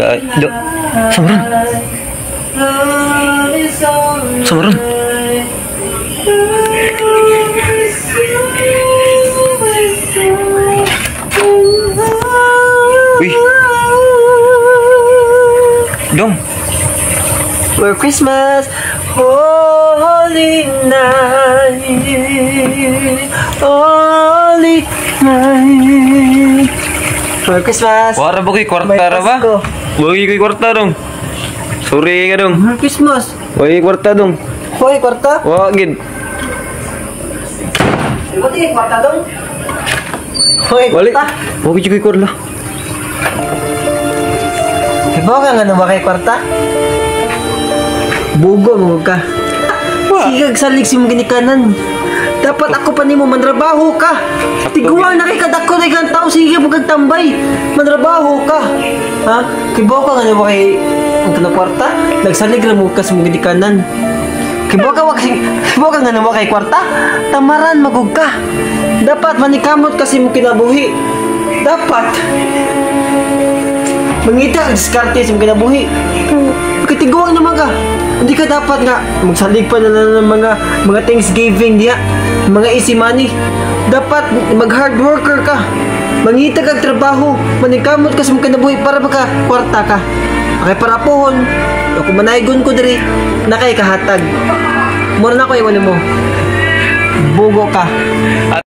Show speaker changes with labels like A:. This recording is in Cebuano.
A: Do. Samaran. Samaran. Uy. Dong.
B: Merry Christmas, Holy Night, Holy Night. Merry Christmas.
A: Wara ba ko'y kwarta
B: May
A: ra ba?
B: Pasko.
A: Wagi ko'y kwarta dong. Sorry ka dong.
B: Merry Christmas.
A: Wagi kwarta dong.
B: Hoy, kwarta.
A: Wa gid.
B: Buti kwarta dong. Hoy,
A: Wali.
B: kwarta.
A: Wagi ko'y kwarta.
B: Hibaw ka nga naman kay kwarta? Bugo mo ka. Sige, salig si mong ginikanan. Dapat ako pa nimo manrabaho ka. Tiguang na kay kadako na kang tao, sige mo kag tambay. Manrabaho ka. Ha? Kibaw ka nga naman kay ang kanang kwarta? Nagsalig ra mo ka sa mong ginikanan. Kibaw ka nga naman kay kwarta? Tamaran magug ka. Dapat manikamot kasi mo kinabuhi. Dapat mangita ka diskarte sa imong kinabuhi. Katiguang naman ka. Hindi ka dapat nga magsalig pa na lang ng mga Thanksgiving diha, mga easy money. Dapat mag hard worker ka. Mangita kag trabaho, maningkamot ka sa imong kinabuhi para maka kwarta ka. Okay, para pohon, ako manaygon ko diri, na kay kahatag. Mura na ko iwan mo. Bugo ka.